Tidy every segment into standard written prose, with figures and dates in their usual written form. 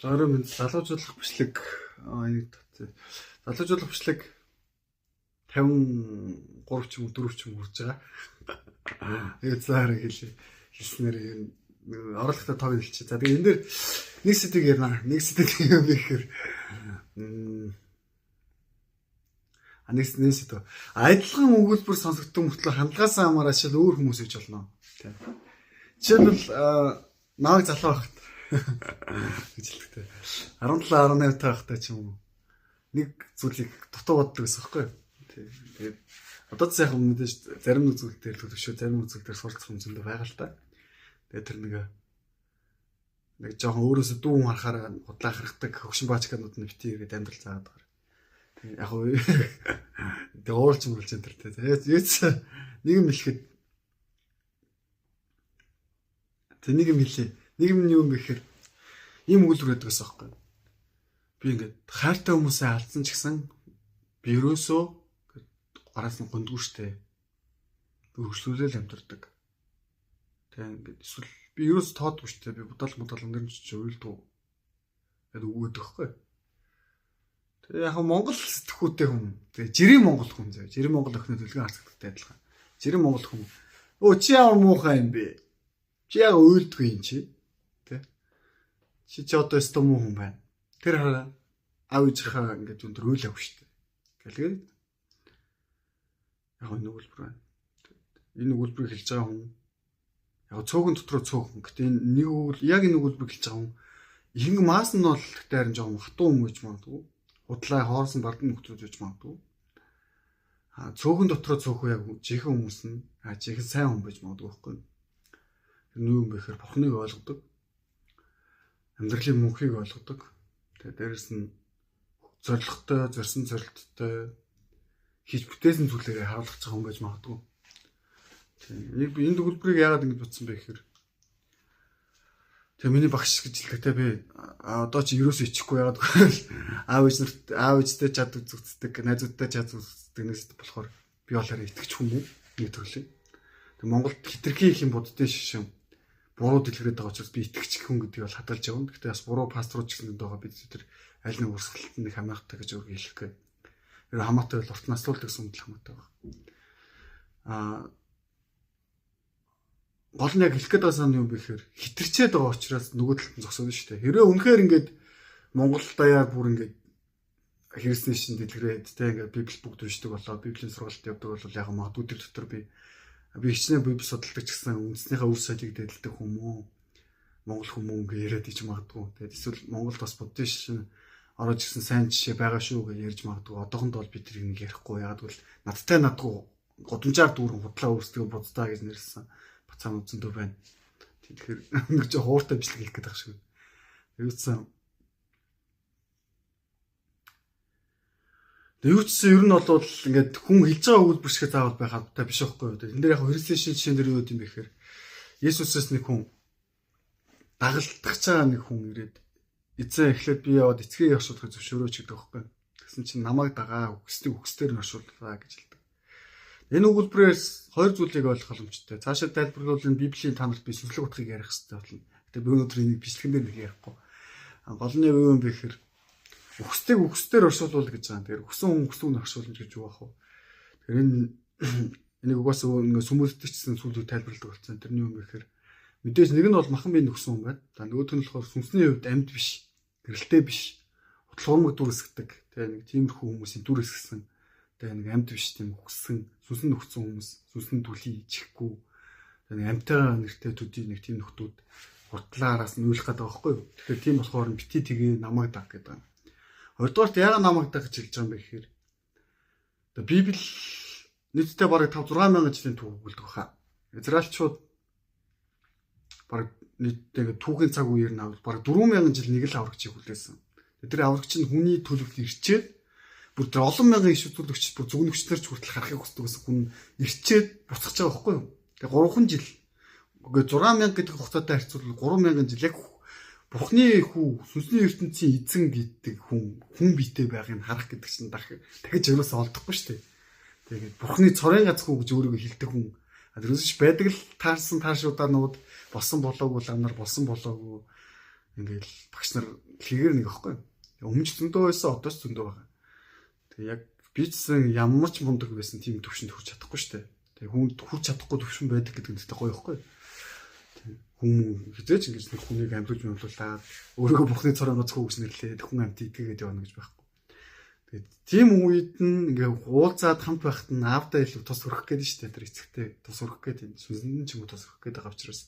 За орой минь залуучуулах бичлэг энийг татъя. Залуучуулах бичлэг 53 ч юм уу 4 ч юм хүрж байгаа. Тэгээд заараа хэлснээр энэ оруулахдаа тоог хэлчихье. За тэгээд энэ дээр нэг сэдвийг ярина. Нэг сэдв юм бэ гэхээр нэг сэдв. Адилхан өгүүлбэр сонсогдсон мөртлөө хандлагаасаа хамаараа шил өөр хүмүүс гэж болно. Тийм. Жишээлбэл намайг залуу байхад гэж хэлдэг те. 17 18 та байхдаа ч юм уу нэг зүйлийг дутуу боддог гэсэн байхгүй юу? Тэгээд одоо ч сайхан мэдээж зарим нэг зүйл дээр төлөвшөө, зарим нэг зүйл дээр суралцах юм зөндөө байгаа л та. Тэгээд тэр нэг жоохон өөрөөсөө дүүн харахаар худлаа харахдаг хөгшин баачканууд нь бити ирээд амьдрал заагаад байгаа. Тэгээд яг уу тэгээд уурч мөрлж энэ төр те. Тэгээд нэг юм хэлэхэд тэг нэг юм хэлье. Нэг юм юу юм бэ гэхээр ийм өгүүлбэр байдаг гэсэн байхгүй юу? Би ингээд хайртай хүмүүсээ алдсан ч гэсэн би ерөөсөө гараас нь гондгүй штэ. Өргөжлүүлэл амьдардаг. Тэг ингээд эсвэл би ерөөс тоодгүй штэ. Би будал мудал өнгөрч чи уйлдгүй. Гэт өгөөд байхгүй. Тэг яг Монгол сэтгхүүтэй хүн. Тэг жирийн Монгол хүн зөө. Жирийн Монгол охины төлгөн харцагдaltaй адилхан. Жирийн Монгол хүн. Өө чи ямар муухай юм бэ? Чи яг уйлдгүй юм чи. Тэ? Чи ч одоо өстө муу хүн байна. Тэр хараа аав ээжийнхаа ингээд өндөр уйлаагүй штэ. Гэлгээд яг энэ өгүүлбэр байна. Энэ өгүүлбэрийг хэлж байгаа хүн яг цөөхөн дотроо цөөхөн. Гэтэ энэ нэг өгүүл яг энэ өгүүлбэрийг хэлж байгаа хүн ихэнх мас нь бол гэтэ харин жоохон хатуу хүн гэж магадгүй. Худлаа хоорсон бардан нөхцөл гэж магадгүй. А цөөхөн дотроо цөөхөн яг жинхэнэ хүмүүс нь жинхэнэ сайн хүн байж магадгүй байхгүй. Тэр нь юу юм бэ гэхээр Бурхныг ойлгодог. Амьдралын мөнхийг ойлгодог. Тэгээ дээрэс нь зоригтой, зорьсон зорилттой хийж бүтээсэн зүйлээрээ харуулах байгаа хүн байж магадгүй. Тийм. Яг би энэ төгөлбөрийг яагаад ингэж бодсон бэ гэхээр тэгээ миний багш гэж хэлдэг те би одоо чи ерөөсөө ичихгүй яагаад гэвэл аав ээж нарт аав ээжтэй чад үзэгддэг, найзуудтай чад үзэгддэг нэгсд болохоор би болохоор итгэж хүн үү нэг төрлийн. Тэгээ Монголд хитрхи их юм буддын шишин буруу дэлгэрээд байгаа учраас би итгэж хүн гэдгийг бол хадгалж явна. Гэхдээ бас буруу пасторууд ч гэсэн байгаа бид тэр аль нэг урсгалт нэг хамаахтай гэж өөр хэлэхгүй. Тэр хамаатай бол урт наслуул гэсэн үйл хамаатай байна. Гол нь яг хэлэх гээд байгаа сан юм бэ гэхээр хитэрчээд байгаа учраас нөгөө талд нь зогсоод шүү дээ. Хэрвээ үнэхээр ингээд Монгол даяар бүр ингээд хэрсний шин дэлгэрээд тэ ингээд Библи бүгд уншдаг болоо, Библийн сургалт явдаг бол яг магадгүй тэр дотор би хичнээн Библи судалдаг ч гэсэн үндснийхээ үр соёлыг дэдэлдэг хүмүүс Монгол хүмүүс ингээ яриад иж магадгүй. Тэгээд эсвэл Монголд бас буддын шин орож ирсэн сайн жишээ байгаа шүү гэж ярьж магадгүй. Одоохондоо бол би тэрийг нэг ярихгүй. Яг гэвэл надтай надгүй гудамжаар дүүрэн худлаа өөрсдөө буддаа гэж нэрлсэн бацаанууд зөндөө байна. Тэгэхээр нэг жоо хууртай бичлэг хийх гэдэг шиг. Юуцсан. Тэг юу ч гэсэн ер нь бол ингээд хүн хэлж байгаа өгүүлбэр шиг заавал байх албатай биш байхгүй юу. Энэ дээр яг Христийн шин жишээн дээр юу гэдэм бэ гэхээр Есүсээс нэг хүн дагалдах байгаа нэг хүн ирээд эзэн эхлээд би яваад эцгээ явшуулахыг зөвшөөрөөч гэдэг байхгүй. Тэгсэн чинь намайг дагаа үгсдэг үгсдэр нь оршууллаа гэж хэлдэг. Энэ өгүүлбэрээс хоёр зүйлийг ойлгох боломжтой. Цаашаа тайлбарлавал энэ Библийн та нарт би сүнслэг утгыг ярих хэрэгтэй болно. Гэтэ би өнөөдөр энийг бичлэгэн дээр нэг ярихгүй. Гол нь юу юм бэ гэхээр үгсдэг үгсдэр оршуулвал гэж байгаа. Тэгэхээр үгсэн хүн үгсэн хүн оршуулна гэж юу ах вэ? Тэгэхээр энэ энийг угаасаа ингээ сүмөлтөчсөн зүйлийг тайлбарладаг болсон. Тэр нь юу юм бэ гэхээр мэдээж нэг нь бол махан бие нөхсөн хүн байна. За нөгөөх нь болохоор сүнсний хувьд амьд биш, гэрэлтэй биш, худлуурмаг дүр эсгдэг. Тэгээ нэг тиймэрхүү хүмүүсийн дүр эсгсэн. Тэгээ нэг амьд биш тийм үхсэн, сүнсэн нөхцөн хүмүүс, сүнсэн түлхий ичихгүй. Тэгээ нэг амьтайгаа нэртэй төдий нэг тийм нөхдүүд худлаараас нь уйлах гэдэг байгаа байхгүй юу? Тэгэхээр тийм болохоор бити тэгээ намайг даг гэдэг. Хоёрдугаарт яагаад намайг даг гэж хэлж байгаа юм бэ гэхээр Библи нийтдээ бараг 5 6 мянган жилийн түүх өгүүлдэг хаа. Израильчууд бараг нийтдээ ингээд түүхийн цаг үеэр нь авал бараг 4 мянган жил нэг л аврагчийг хүлээсэн. Тэр аврагч нь хүний төлөвт ирчээд бүр тэр олон мянган иш үзүүлэгч бүр зүгнөгчнөр ч хүртэл харахыг хүсдэг гэсэн хүн ирчээд буцах байгаа байхгүй юу? Тэгээ 3 жил. Үгүй 6 мянга гэдэг хугацаатай харьцуулбал 3 мянган жил яг Бурхны хүү сүнсний ертөнцийн эзэн гэдэг хүн хүн биетэй байгааг нь харах гэдэг чинь дахиж ерөөсөө олдохгүй шүү дээ. Тэгээд Бурхны цорын гац хүү гэж өөрийгөө хэлдэг хүн. Тэрнээс ч байдаг л таарсан таашуудаа нууд болсон болоогүй лам нар болсон болоогүй ингээл багш нар дэлхийгээр нэг аахгүй. Өмнө ч зөндөө байсан, одоо ч зөндөө байгаа. Тэгээ яг би ч гэсэн ямар ч мундаг байсан тийм төвшөнд хүрч чадахгүй шүү дээ. Тэгээ хүн хүрч чадахгүй төвшин байдаг гэдэг нь гоё байхгүй. Хүн хизээч ингэж нэг хүнийг амьдуулж мэмлүүлээд өөрийгөө бурхны цорын гоц хүү гэж нэрлээд хүн амьд идгээд явна гэж байхгүй. Тэгээд тийм үед нь ингээ уулзаад хамт байхад нь аавдаа илүү тус өрөх гээд шүү дээ. Тэр эцэгтэй тус өрөх гээд энэ сүнсэнд ч юм уу тус өрөх гээд байгаа учраас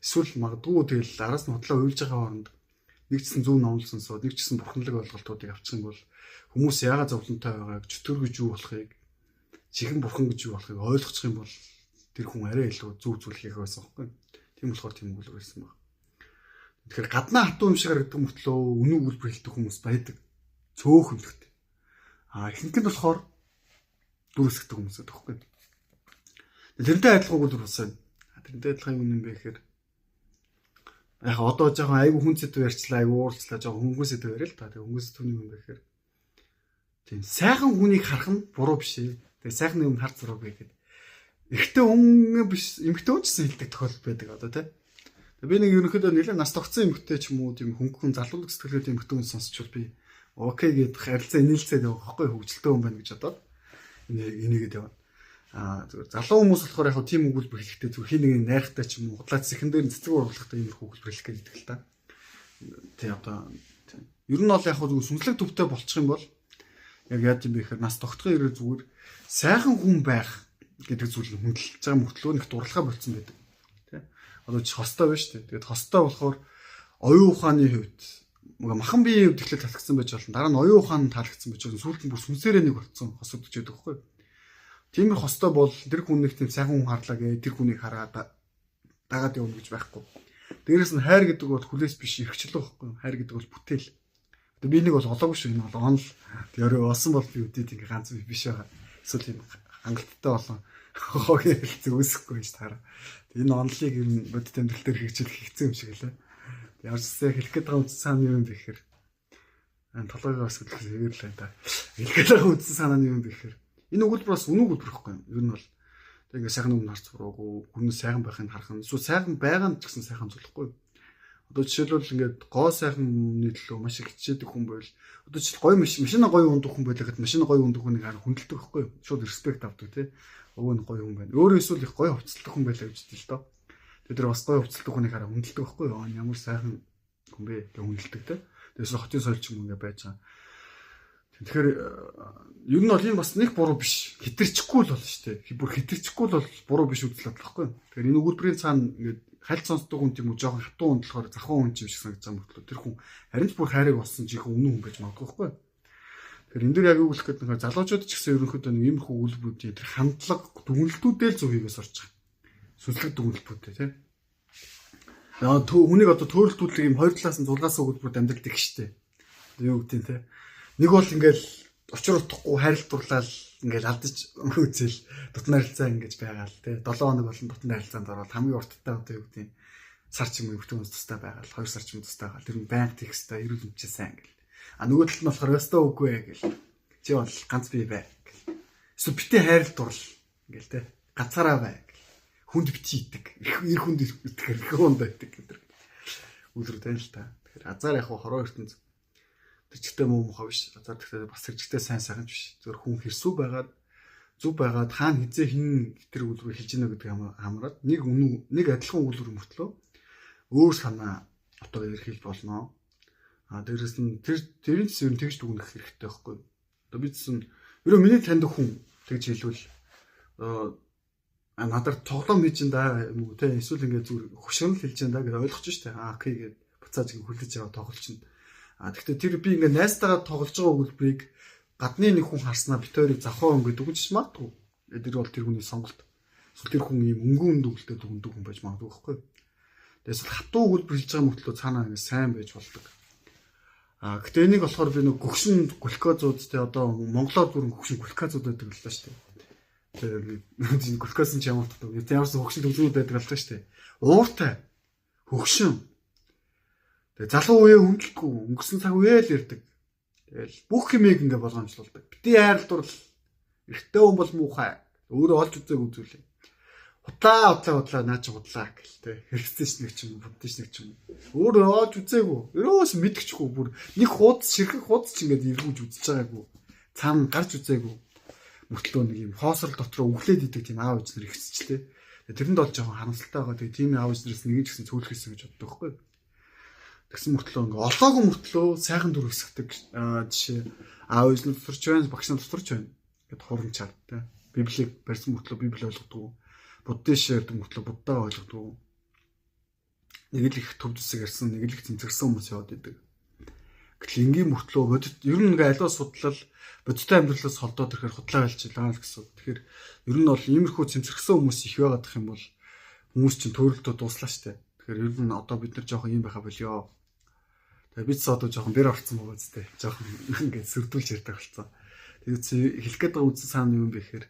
эсвэл магадгүй тэгэл араас нь худлаа уйлж байгаа хооронд нэг ч гэсэн зөв номлол сонсоод нэг ч гэсэн бурханлаг ойлголтуудыг авчих юм бол хүмүүс яагаад зовлонтой байгааг, чөтгөр гэж юу болохыг, чихэн бурхан гэж юу болохыг ойлгочих юм бол тэр хүн арай илүү зөв зүйл хийх байсан байхгүй. Тийм болохоор тийм өгүүлбэр байсан баг. Тэгэхээр гаднаа хатуу юм шиг харагдах мөртлөө үнэн өгүүлбэр хэлдэг хүмүүс байдаг. Цөөхөн л. А ихэнх нь болохоор дүр хэсэгтэй хүмүүс байдаг байхгүй. Тэрнтэй адилхан өгүүлбэр бас байна. Тэрнтэй адилхан юм бэ гэхээр яг одоо жоохон айгүй хүн сэдв ярьчлаа, айгүй уурлцлаа, жоохон хөнгөн сэдв яриа л та. Тэгээ хөнгөн сэдвний юм бэ гэхээр тийм сайхан хүнийг харах нь буруу биш ээ. Тэгээ сайхан юм хар зураг гэдэг. Эрэгтэй хүн биш, эмэгтэй хүн ч гэсэн хэлдэг тохиолдол байдаг одоо тий. Би нэг ерөнхийдөө нэлээд нас тогтсон эмэгтэй ч юм уу тийм хөнгөн залуулаг сэтгэлгээтэй эмэгтэй хүн сонсчвол би окей гэдэх харилцаа инээлцээд явах байхгүй хөгжилтэй хүн байна гэж бодоод энийгээд явна. Аа зүгээр залуу хүмүүс болохоор яг тийм өгүүлбэр хэлэхдээ зүгээр хин нэг найрахтай ч юм уу худлаа цэхэн дээр цэцэг уруулахтай иймэрхүү өгүүлбэр хэлэх гэдэг л та. Тий одоо ер нь бол яг зүгээр сүнслэг төвтэй болчих юм бол яг яаж юм бэ гэхээр нас тогтхын ирээ зүгээр сайхан хүн байх гэдэг зүйл нь хүндэлж байгаа мөртлөө нэг дурлахаа болцсон байдаг. Тий. Одоо чи хостой байна шүү дээ. Тэгээд хостой болохоор оюун ухааны хувьд махан биеийн хувьд эхлээд таалагдсан байж болно. Дараа нь оюун ухаан нь таалагдсан байж болно. Сүүлд нь бүр сүнсээрээ нэг болцсон хосогдож байдаг байхгүй юу? Тиймэр хостой бол тэр хүн нэг тийм сайхан хүн харлаа гэ тэр хүнийг хараад дагаад явна гэж байхгүй. Дээрээс нь хайр гэдэг бол хүлээс биш эрхчлөө байхгүй юу? Хайр гэдэг бол бүтээл. Одоо би нэг бол олоогүй шүү. Энэ бол онл. Тэрөө олсон бол би үдээд ингээ ганц биш байгаа. Эсвэл юм хангалттай болон хогийн хэлцэг үүсэхгүй гэж таараа. Энэ онлыг ер нь бодит амьдрал дээр хэрэгжүүлэх хэцүү юм шиг лээ. Ямар ч зүйл хэлэх гээд байгаа үндсэн санаа юм бэ гэхээр толгойгоо бас хөдлөх хэвэрлээ та. Хэлэх гээд байгаа үндсэн санаа нь юм бэ гэхээр энэ өгүүлбэр бас үнэн өгүүлбэр байхгүй юм. Ер нь бол тэг ингээ сайхан өмнө харц буруугүй, хүн сайхан байхыг харах нь эсвэл сайхан байгаа нь ч гэсэн сайхан зүйл байхгүй. Одоо жишээлбэл ингээд гоо сайхан өмнөний төлөө маш их хичээдэг хүн байвал одоо жишээл гоё машина гоё ундаг хүн байлаа гэхэд машина гоё ундаг хүнийг харах хүндэлдэг байхгүй юу? Шууд респект авдаг тий. Өвөө нь гоё хүн байна. Өөрөө эсвэл их гоё хувцалдаг хүн байлаа гэж хэлдэг л доо. Тэд нар бас гоё хувцалдаг хүнийг хараа хүндэлдэг байхгүй юу? Ямар сайхан хүн бэ гэж хүндэлдэг тий. Тэгээс хотын соёл ч юм ингээ байж байгаа. Тэгэхээр ер нь бол энэ бас нэг буруу биш. Хитэрчихгүй л болно шүү дээ. Бүр хитэрчихгүй л бол буруу биш үзэл бодол байхгүй юу? Тэгэхээр энэ өгүүлбэрийн цаана ингээд хальт сонсдог хүн тийм үү жоохон хатуу хүн болохоор завхан хүн юм шиг санагдаж байгаа мөртлөө тэр хүн харин ч бүр хайрыг олсон жинхэнэ үнэн хүн байж магадгүй байхгүй юу? Тэгэхээр энэ дэр яг юу хэлэх гээд нэг залуучууд ч гэсэн ерөнхийдөө нэг иймэрхүү өгүүлбэрүүдийн тэр хандлага дүгнэлтүүдээ л зөв хийгээс орж байгаа. Сүнслэг дүгнэлтүүдээ тийм. Яа хүнийг одоо төөрөлдүүлэх юм хоёр талаас нь зулгаас өгүүлбэрүүд амьдралдаг штэ. Юу гэдэг нь те. Нэг бол ингээл учир утгагүй хайрл дурлал ингээл алдаж үзэл дутан харилцаа ингэж байгаа л те. 7 хоног болон дутан харилцаанд ороод хамгийн урттай одоо юу гэдэг сар ч юм уу хүмүүс тустай байгаа л 2 сар ч юм тустай байгаа. Тэр нь байнга тийх хэвээр эрүүл мэнчээ сайн гэл. А нөгөө талд нь болохоор өстөө үгүй ээ гэл. Чи бол ганц бие бай гэл. Эсвэл битээ хайрл дурл ингээл те. Ганцаараа бай гэл. Хүнд бити идэг. Эр хүнд итгэх эр хүнд идэг гэдэг. Үлрүү тань л та. Тэгэхээр азар яг хороо ертөнц тэр чигтээ муу мухаа биш. Азар тэгэхээр бас тэр чигтээ сайн сайхан ч биш. Зөвхөн хүн хэрсүү байгаад зүв байгаад хаана хизээ хин тэр өгүүлбэр хэлж гинэ гэдэг хамраад нэг үнэн нэг адилхан өгүүлбэр мөртлөө өөр санаа отоо илэрхийлж болно. А дээрэс нь тэр тэрийн ч ер нь тэгж дүгнэх хэрэгтэй байхгүй. Одоо би чинь ерөө миний таньдаг хүн тэгж хэлвэл надаар тоглоом хийж ин да юм уу те эсвэл ингээд зүгээр хөшгөнл хэлж ин да гэж ойлгож штэ. Аа окей гэд буцааж ингэ хүлээж аваад тоглолч. А тэгтээ тэр би ингээд найзтайгаа тоглож байгаа өгүүлбэрийг гадны нэг хүн харснаа бит хоёрыг завхаа өнгө дүгнж магадгүй. Тэр бол тэр хүний сонголт. Эсвэл тэр хүн ийм өнгөн дүгэлтэй дүгндэг хүн байж магадгүй байхгүй. Тэгээс хатуу өгүүлбэр хэлж байгаа мөртлөө цаанаа ингээд сайн байж болдог. А гэтээ энийг болохоор би нэг гөгшин глюкозууд те одоо монголоор бүрэн гөгшин глюкозууд байдаг л шүү дээ. Тэгээ глюкоз нь ч ямар утгатай. Ямар ч хөгшин төгзрүүд байдаг л шүү дээ. Ууртай хөгшин. Тэгээ залуу үеэ хүндэлтгүй өнгөрсөн цаг үеэ л ирдэг. Тэгэл бүх хэмээг ингээ болгоомжлуулдаг. Бити хайрл дурл эрэгтэй хүн бол муухай. Өөрөө олж үзээг үзүүлээ. Худлаа худлаа худлаа наа чи худлаа гэл те. Хэрэгцээш нэг ч юм, буддиш нэг ч юм. Өөр оож үзээгүй. Ерөөс мэдчихгүй бүр нэг хуудас ширхэг хуудас ч ингээд эргүүлж үзэж байгаагүй. Цаана гарч үзээгүй. Мөртлөө нэг юм хоосрол дотроо өглөөд идэг тийм аав ээж нар ихсчлээ. Тэрэнд бол жоохон харамсалтай байгаа. Тэгээ тийм аав ээж нараас нэг ч гэсэн цөөлөх хийсэн гэж боддог байхгүй. Тэгсэн мөртлөө ингээ олоогүй мөртлөө сайхан дүр хэсэгдэг жишээ аав ээж нар дотор ч байна, багш нар дотор ч байна. Гэт хурамчаар те. Библийг барьсан мөртлөө Библи ойлгодог. Буддын шээрдэг мөртлөө Буддаа ойлгодог. Нэг л их төв зэсэг ярьсан, нэг л их цэнцэрсэн хүмүүс яваад идэг. Гэтэл энгийн мөртлөө бодит ер нь ингээ аливаа судлал бодиттой амьдралаас холдоод ирэхээр худлаа байлчлаа л гэсэн. Тэгэхээр ер нь бол иймэрхүү цэмцэрхсэн хүмүүс их байгаадах юм бол хүмүүс чинь төөрөлдөө дууслаа штэ. Тэгэхээр ер нь одоо бид нар жоохон юм байха болёо. Тэгээ би ч одоо жоохон бэр орцсон байгаа зү. Жоохон ингээд сэрдүүлж ярьдаг болсон. Тэгээд хэлэх гээд байгаа үндсэн санаа нь юу юм бэ гэхээр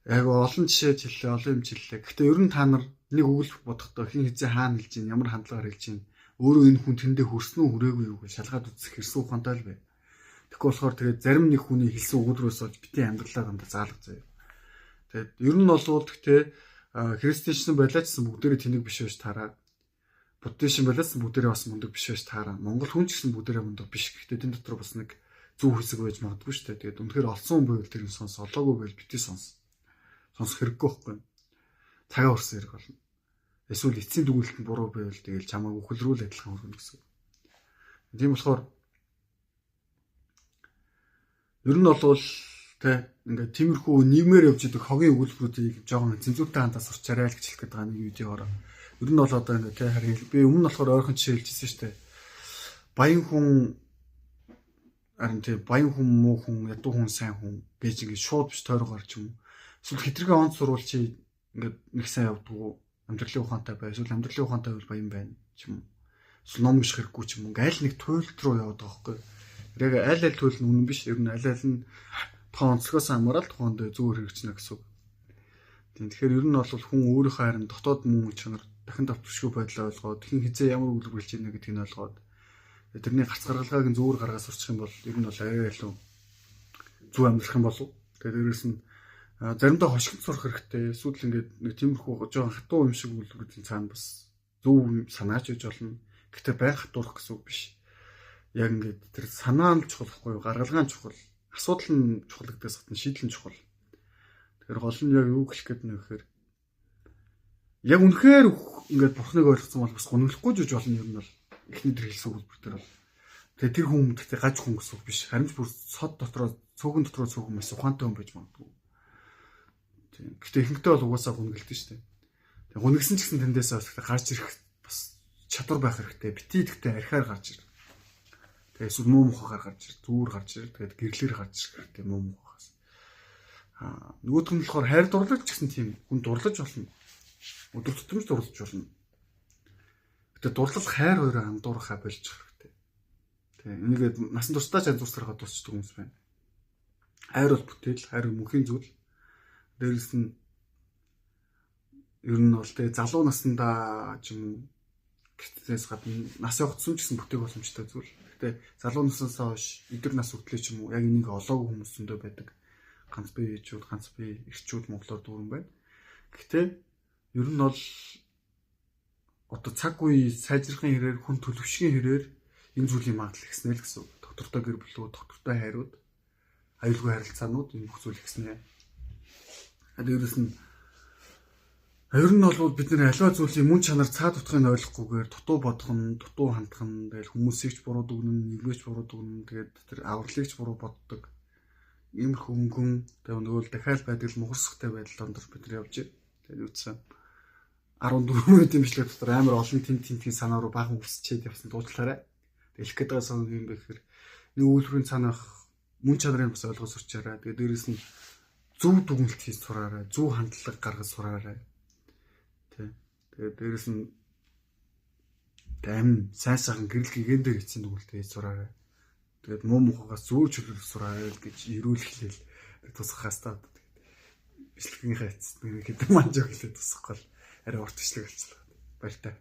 яг олон жишээ хэллээ, олон юм хэллээ. Гэхдээ ер нь та нар нэг үйл бодохдоо хин хизээ хаана хэлж чинь, ямар хандлагаар хэлж чинь, өөрөө энэ хүн тэндээ хүрсэн үү хүрээгүй юу гэж шалгаад үзэх хэрсэн ухаантай л бай. Тэгэхгүй болохоор тэгээд зарим нэг хүний хэлсэн өгүүлбэрээс болж битгий амьдралаа дандаа заалга заяа. Тэгээд ер нь болвол гэхдээ христчэн байлаа ч гэсэн бүгдээрээ тэнэг биш байж таараа. Буддишин байлаас бүгдээрээ бас мундаг биш байж таараа. Монгол хүн ч гэсэн бүгдээрээ мундаг биш. Гэхдээ тэн дотор бас нэг зөв хэсэг байж магадгүй шүү дээ. Тэгээд үнэхээр олсон хүн байвал тэр нь сонс, олоогүй байвал битгий сонс. Сонсох хэрэггүй байхгүй. Цагаа өрсөн хэрэг болно. Эсвэл эцсийн дүгнэлт нь буруу байвал тэгэл чамайг үхэл рүү л адилхан хүргэнэ гэсэн. Тийм болохоор ер нь болвол тэ ингээд тиймэрхүү нийгмээр явж идэг хогийн өгүүлбэрүүдийг жоохон цензуртай хандаа сурчаарай л гэж хэлэх гээд байгаа нэг видеогоор. Ер нь бол одоо ингээд тэ харин би өмнө нь болохоор ойрхон жишээ хэлжсэн шүү дээ. Баян хүн харин тэ баян хүн муу хүн, ядуу хүн сайн хүн гэж ингээд шууд биш тойрог гарч юм. Эсвэл хитрхи онц сурвал чи ингээд нэг сайн явдггүй, амьдралын ухаантай бай. Эсвэл амьдралын ухаантай байвал баян байна ч юм уу. Эсвэл ном унших хэрэггүй ч юм уу. Аль нэг туйлд руу яваад байгаа байхгүй. Яг аль аль туйл нь үнэн биш. Ер нь аль аль нь тухайн онцлогоос хамаарал тухайд зүгээр хэрэгжинэ гэсэн үг. Тийм тэгэхээр ер нь бол хүн өөрийнхөө харин дотоод мөн чанар дахин давтвшгүй байдлаа ойлгоод хэн хизээ ямар өгүүлбэр хэлж байна гэдгийг нь ойлгоод тэрний гарц гаргалгааг нь зүгээр гаргаж сурчих юм бол ер нь бол арай илүү зөв амьдрах юм болов. Тэгээд дээрээс нь заримдаа хошигт сурах хэрэгтэй. Эсвэл ингээд нэг тиймэрхүү жоохон хатуу юм шиг үйлдвэрүүдийн цаана бас зөв санаач байж болно. Гэхдээ байнга хатуурах гэсэн үг биш. Яг ингээд тэр санаа нь чухал байхгүй юу? Гаргалгаа нь чухал. Асуудал нь чухал гэдгээс гадна шийдэл нь чухал. Тэгэхээр гол нь яг юу хэлэх гээд нэ гэхээр яг үнэхээр ингээд бурхныг ойлгоцсон бол бас гуниглахгүй жиж болно ер нь бол эхний дээр хэлсэн өгүүлбэр дээр бол. Тэгээ тэр хүн гэхдээ гаж хүн гэсэн үг биш. Харин ч бүр сод дотроо цөөхөн дотроо цөөхөн маш ухаантай хүн байж магадгүй. Тийм. Гэхдээ ихэнхдээ бол угаасаа гунигэлдэж шүү дээ. Тэгээ гунигсан ч гэсэн тэндээсээ бас гарч ирэх бас чадвар байх хэрэгтэй. Бити идэхтэй архиар гарч ирэх. Тэгээ эсвэл муу мухагаар гарч ирэх, зүгээр гарч ирэх. Тэгээд гэрлэр гарч ирэх хэрэгтэй муу мухагаас. Аа нөгөөх нь болохоор хайр дурлал ч гэсэн тийм хүн дурлаж болно. Өдөр тутамж дурлаж болно. Гэтэ дурлал хайр хоёроо андуурхаа болчих хэрэгтэй. Тэгээ энийгээ насан туршдаа ч андуурсараа дуусчихдаг хүмүүс байна. Хайр бол бүтээл, хайр мөнхийн зүйл. Дээрээс нь ер нь бол тэгээ залуу насндаа ч юм уу гэртээс гадна нас явагдсан ч гэсэн бүтээх боломжтой зүйл. Гэтэ залуу наснаас хойш өдөр нас хүртлээ ч юм уу яг энийг олоогүй хүмүүс зөндөө байдаг. Ганц бие ээжүүд, ганц бие эрчүүд монголоор дүүрэн байна. Гэтэ ер нь бол одоо цаг үе сайжрахын хэрээр хүн төлөвшгийн хэрээр энэ зүйлийн магадлал ихснэ л гэсэн үг. Доктортой гэр бүлүүд, доктортой хайрууд, аюулгүй харилцаанууд энэ бүх зүйл ихснэ. Дээрээс нь ер нь бол бид нэр аливаа зүйлийн мөн чанар цаад утгыг ойлгохгүйгээр дутуу бодох нь, дутуу хандах нь, тэгэл хүмүүсийг ч буруу дүгнэн, нийгмийг ч буруу дүгнэн, тэгээд тэр авралыг ч буруу боддог. Иймэрхүү өнгөн тэгээ нөгөө л дахиад байдаг л мухарсахтай байдал дондор бид нар явж байна. Тэгээд үтсэн 14 минутын бичлэг дотор амар олон тент тентгийн санаа руу баахан үсчээд явсан дуудлаарай. Тэгэл хэлэх гээд байгаа санаа юм бэ гэхээр нэг үйлдвэрийн цаанах мөн чанарын бас ойлгож сурчаарай. Тэгээд дээрээс нь зөв дүгнэлт хийж сураарай, зөв хандлага гаргаж сураарай. Тэ. Тэгээд дээрээс нь амь сайн сайхан гэрэл гигэн дээр хийсэн дүгнэлт хийж сураарай. Тэгээд муу мухагаас зүүр чөлөөлөх сураарай гэж ирүүлэхлээл тусгахаас та бичлэгийнхээ эцэст нэг хэдэн манжаа хэлээд тусгахгүй л арай урт бичлэг болчихлоо. Баяртай.